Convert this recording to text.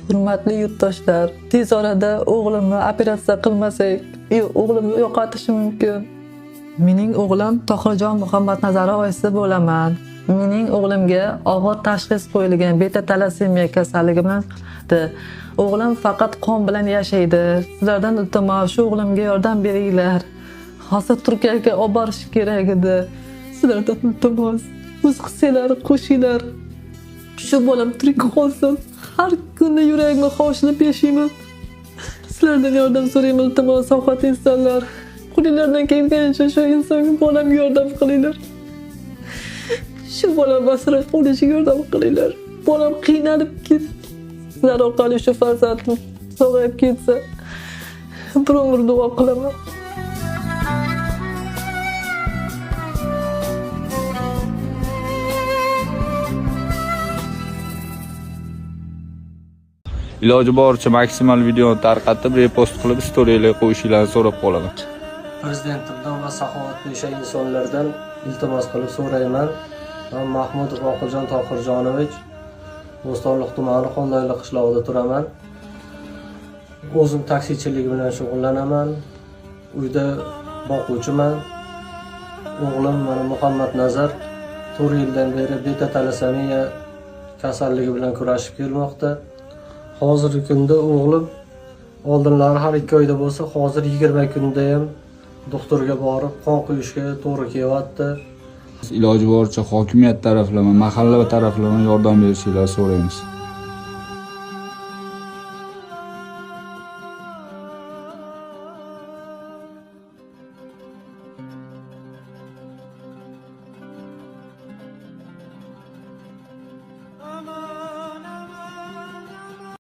Hurmatli yurtdoshlar, tez orada o'g'limni operatsiya qilmasak, o'g'limni yo'qotishim mumkin. Mening o'g'lim Tohirjon Muhammadnazarov oyisi bo'laman. Mening o'g'limga og'ir tashxis qo'yilgan beta talasemiya kasalligi bilan. O'g'lim faqat qon bilan yashaydi. Sizlardan iltimos, shu o'g'limga yordam beringlar. Hozir Turkiyaga olib borish kerak edi. Sizlardan iltimos, o'z hissanglarni qo'shinglar. Shu bolam tirik qolsin. Har kuni yuragimni hovuchlab yashayman. Sizlardan yordam so'rayman, iltimos, saxovat insonlar. Qo'linglardan kelgancha shu insonga, bolamga yordam qilinglar. Shu bolam asrab qolishiga yordam qilinglar. Bolam qiynalib ketdi. Sizlar orqali shu farzandim sog'ayib ketsa, bir umr duo qilaman. Iloji boricha maksimal videoni tarqatib, repost qilib, storylar qo'yishingizni so'rab qolaman. Prezidentimdan va saxovatpesha insonlardan iltimos qilib so'rayman. Men Mahmudov Oqiljon Tohirjonovich, Bo'stonliq tumani Xondoyli qishlog'ida turaman. O'zim taksichilik bilan shug'ullanaman. Uyda boquvchiman. O'g'lim mana Muhammad Nazar 4 yildan beri beta talasemiya kasalligi bilan kurashib kelmoqda. Hozirgi kunda o'g'lim oldinlari har 2 oyda bo'lsa, hozir 20 kunda ham doktorga borib qon quyishga to'g'ri kelyapti. Iloji boricha hokimiyat taraflama, mahalla taraflama yordam berishingizni so'raymiz.